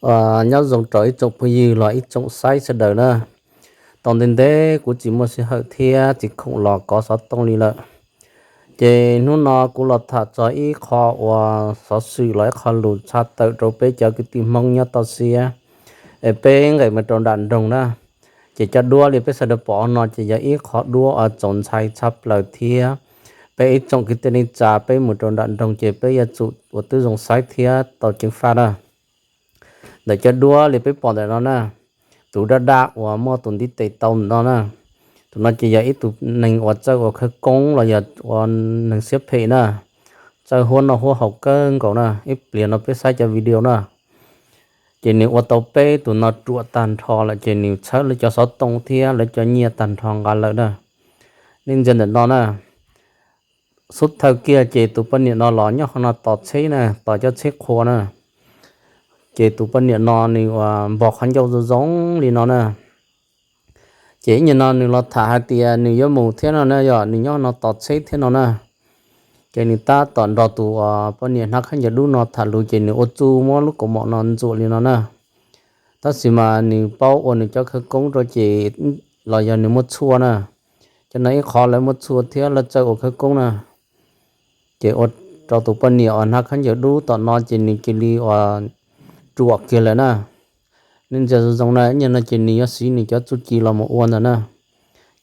Nyob zoo rau ib tsoom phooj ywg los ib tsoom saib sawv daws na. Tau ntev ntev kuv tsis muaj sij hawm thiab tsis khoom los kov xov tooj li lawm. Ces hnub no kuv los tham txog ib qho uas xov xwm los ib qho lus tshaj tawm rau peb cov kwv tij Hmoob nyob toj siab, es peb nqes mus rau nram nroog na. Ces cov duab li peb sawv daws pom no ces yog ib qho duab uas txaus ntshai tshaj plaws thiab. Peb ib tsoom kwv tij neej tsa peb mus rau nram nroog ces peb yuav tsum ua tib zoo saib thiab tau ceev faj na. Ntawm cov duab li peb pom ntawm no na, tus daj daj uas muaj tus ntiv tes tau ntawm no na, tus no ces yog ib tug neeg uas txawj ua khawv koob los yog ua neeg siab phem na, txawj huab noj huab haus kawg nkaus na. Ib pliag no peb saib cov video na, ces nws ua tau peb tus no ruam tag nrho lawm ces nws txhawb lawv cov xov tooj thiab lawv cov nyiaj tag nrho nqa lawm na. Nej ntsia ntawm no na, xub thawj kiag ces tus poj niam no los nyob qhov no tos tsheb na, tos cov tsheb qhua na. Ces tus poj niam no nws uas npog qhov ncauj zoo zoo li no na. Ces ib nyuag no nws los tham hais tias nws yuav mus thiab no na, yog nws nyob no tos tsheb thiab no na. Ces nws tab tom nrog tus uas poj niam hnav khaub ncaws dub no tham lus ces nws ua txuj muab lub kaus mom no ntxuam li no na. Tab sis mas nws paub ua nws cov khawv koob rau ces los yog nws muaj tshuaj na. Cov no ib qho lawv muaj tshuaj thiab lawv txawj ua khawv koob na. Ces ua rau tus poj niam uas hnav khaub ncaws dub tom no ces nws cia li uas ruam kiag lawm na. Nej ntsia zoo zoo na, ib nyuag no ces nws yuav siv nws cov txuj ci los mus ua ntawd na.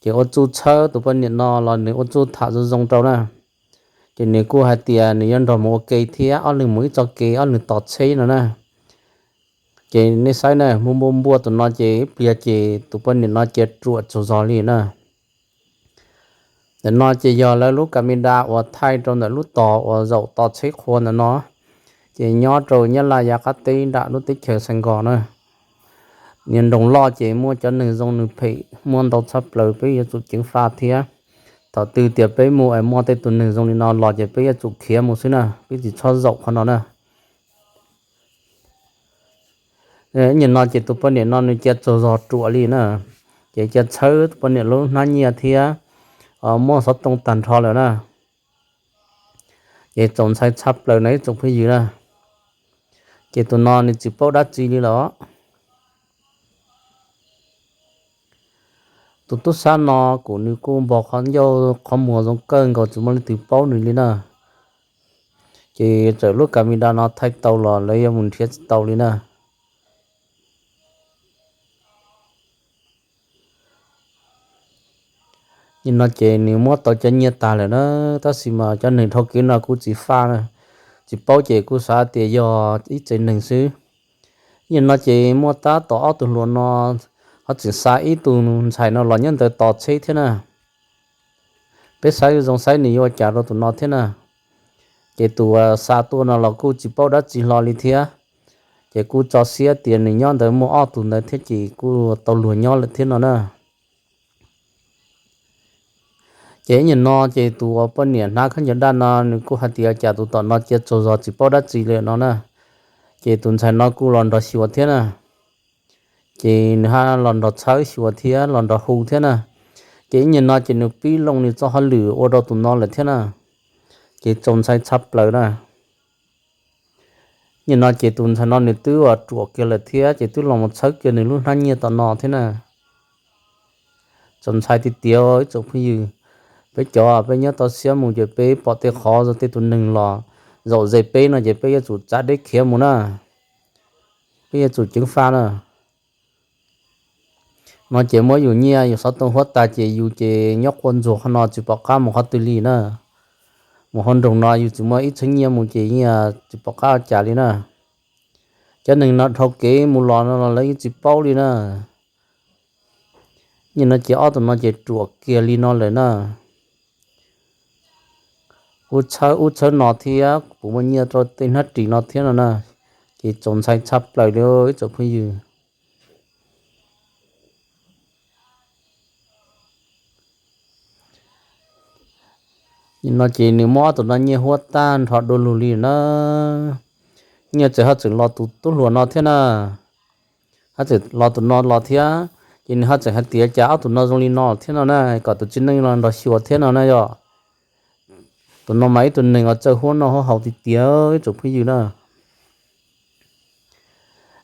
Ces ua txuj txhawb tus poj niam no los nws ua txuj tham zoo zoo rau na. Ces nws kuj hais tias nws yuav nrog mus ua ke thiab ob leeg mus ib txoj kev ob leeg tos tsheb no na. Ces nej saib na, mus npuaj npuaj tus no ces ib pliag ces tus poj niam no cia ruam tsaug zog li na. Ntawm no ces yog lawv lub camera uas thaij rau ntawm lub tog uas zaum tos tsheb qhua ntawm no, ces nyob rau Nyab Laj yav qab teb nram lub teb chaws Xais Nkos na. Nyob nroog loj ces muaj cov neeg zoo neeg phem muaj ntau tshaj plaws, peb yuav tsum ceev faj thiab. Thaum twg tias peb mus es muaj tej tus neeg zoo li no los ces peb yuav tsum khiav mus xwb na, peb tsis txhob zaum qhov no na. Ib nyuag no ces tus poj niam no nws cia tsaug zog ruam li na, ces cia txhawb tus poj niam lub hnab nyiaj thiab muab xov tooj tag nrho lawm na. Ces txaus ntshai tshaj plaws na ib tsoom phooj ywg na. Ces tus no nws tsis paub dab tsi li los. Tus tub sab no kuj nws kuj npog qhov ncauj qhov muag zoo kawg nkaus tsis muaj leej twg paub nws li na. Ces txawm lub camera no thaij tau los lawv yuav mus nrhiav tsis tau li na. Nim no ces nws muab tau cov nyiaj tag lawm na, tab sis mas cov neeg dhau kev no kuj tsis faj na, tsis paub ces kuj xav tias yog ib tsev neeg xwb. Nim no ces muaj tab tom ob tug hluas no ho tseem xa ib tug ntxhais no los nyob ntawd tos tsheb thiab na. Peb saib zoo saib nws yuav ua cas rau tus no thiab na. Ces tus xa tuaj no los kuj tsis paub dab tsi hlo li thiab. Ces kuj tso siab tias nws nyob ntawd muaj ob tug ntawd thiab ces kuj tau luag nyob lawm thiab no na. Ces nim no ces tus uas poj niam hnav khaub ncaws daj no nws kuj hais tias cas tus tom no cia tsaug zog tsis paub dab tsi li no na. Ces tus ntxhais no kuj los nrog xyuas thiab na. Ces nws ho los nrog txhawb xyuas thiab los nrog hu thiab na. Ces ib nyuag no ces nws pib loo nws txoj hauj lwm ua rau tus no lawm thiab na. Ces txaus ntshai tshaj plaws na. Nim no ces tus ntxhais no nws twb uas ruam kiag lawm thiab ces twb los mus txhawb kiag nws lub hnab nyiaj tom no thiab na. Txaus ntshai tiag tiag ib tsoom phooj ywg. Peb cov peb nyob toj siab mus ces peb pom tej qhov tej tus neeg los zaum ze peb no ces peb yuav tsum txav deb khiav mus na. Peb yuav tsum ceev faj na. No ces muab yus nyiaj yus xov tooj huab tag ces yus ces nyob quaj ntsuag qhov no tsis pom qab mus qhov twg li na. Mus hauv nroog no yus tsis muaj ib txheeb nyiaj mus ces yeej tsis pom qab ua cas li na. Cov neeg no dhau kev mus los no los lawv yeej tsis paub li na. Nim no ces ob tug no ces ruam kiag li no lawm na. Ub txhawb ub txhawb no thiab puas muaj nyiaj rau tej hnab ris no thiab no na. Ces txaus ntshai tshaj plaws li ib tsoom phooj ywg. Nim no ces nws muab ob tug no nyiaj huab tag nrho dua lug li na. Nyiaj txawm ho txawm los tus tub hluas no thiab na. Ho txawm los tus no los thiab. Ces nws ho txawm hais tias cas ob tug no zoo li no thiab no na, kom tus txiv neej los nrog xyuas thiab no na yom. Tus no mas ib tug neeg uas txawj huab noj huab haus tiag tiag ib tsoom phooj ywg na.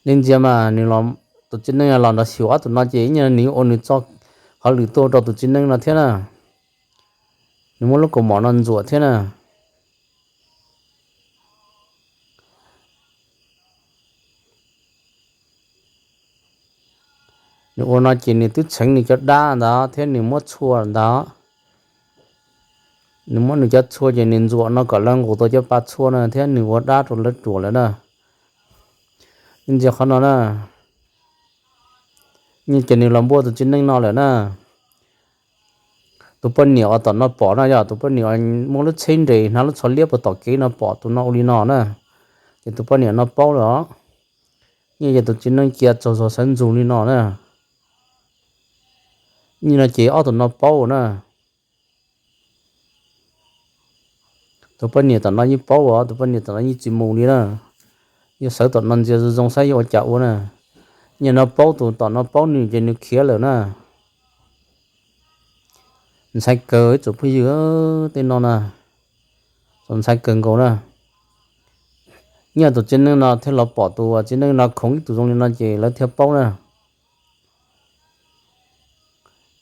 Nej ntsia mas nws los, tus txiv neej los nrog xyuas ob tug no ces ib nyuag nws ua nws txoj hauj lwm tuaj rau tus txiv neej no thiab na. Nws muab lub kaus mom no ntxuam thiab na. Nws ua no ces nws twb txheev nws cov dab ntawd thiab nws muab txhua ntawd. Nws muab nws cov txhua ces nws ntxuam no kom lawv nqus tau cov pa txhua na thiab nws ua dab rau lawv ruam lawm na. Nej ntsia qhov no na. Ces nws los npuaj tus txiv neej no lawm na. Tus poj niam uas tom no pom no yog tus poj niam muaj lub tsheb nres hnav lub tsho liab puag tom kev no pom tus no ua li no na. Ces tus poj niam no paub lawm os. Nyiaj ces tus txiv neej cia txaug zog sawv ntsug li no na. Nyiaj no ces ob tug no paub na. Tus poj niam tom no yeej paub os, tus poj niam tom no yeej tsis mus li na. Yog sawv tom no ntsia zoo zoo saib yuav ua cas ua na. Nyiaj no paub, tus tom no paub nws ces nws khiav lawm na. Ntxhais kawg ib tsoom phooj ywg, tej no na, txaus ntxhais kawg nkaus na. Nyiaj tus txiv neej no thiaj los pom tus txiv neej no khoov ib tug zoo li no ces lawv thiaj paub na.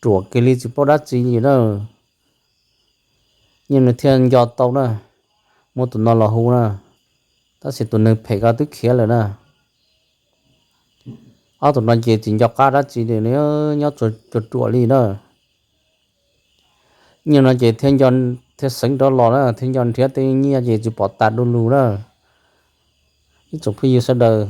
Ruam kiag li tsis paub dab tsi li na. Nyiaj nws thiaj nco tau na, muab tus no los hu na, tab sis tus neeg phem ko twb khiav lawm na. Ob tug no ces tsis nco qab dab tsi li, nyob tsuas ruam ruam li na. Nyiaj no ces thiaj nco, thiaj xeev rov los na, thiaj nco nrhiav tej nyiaj ces tsis pom tas du lug na. Ib tsoom phooj ywg sawv daws,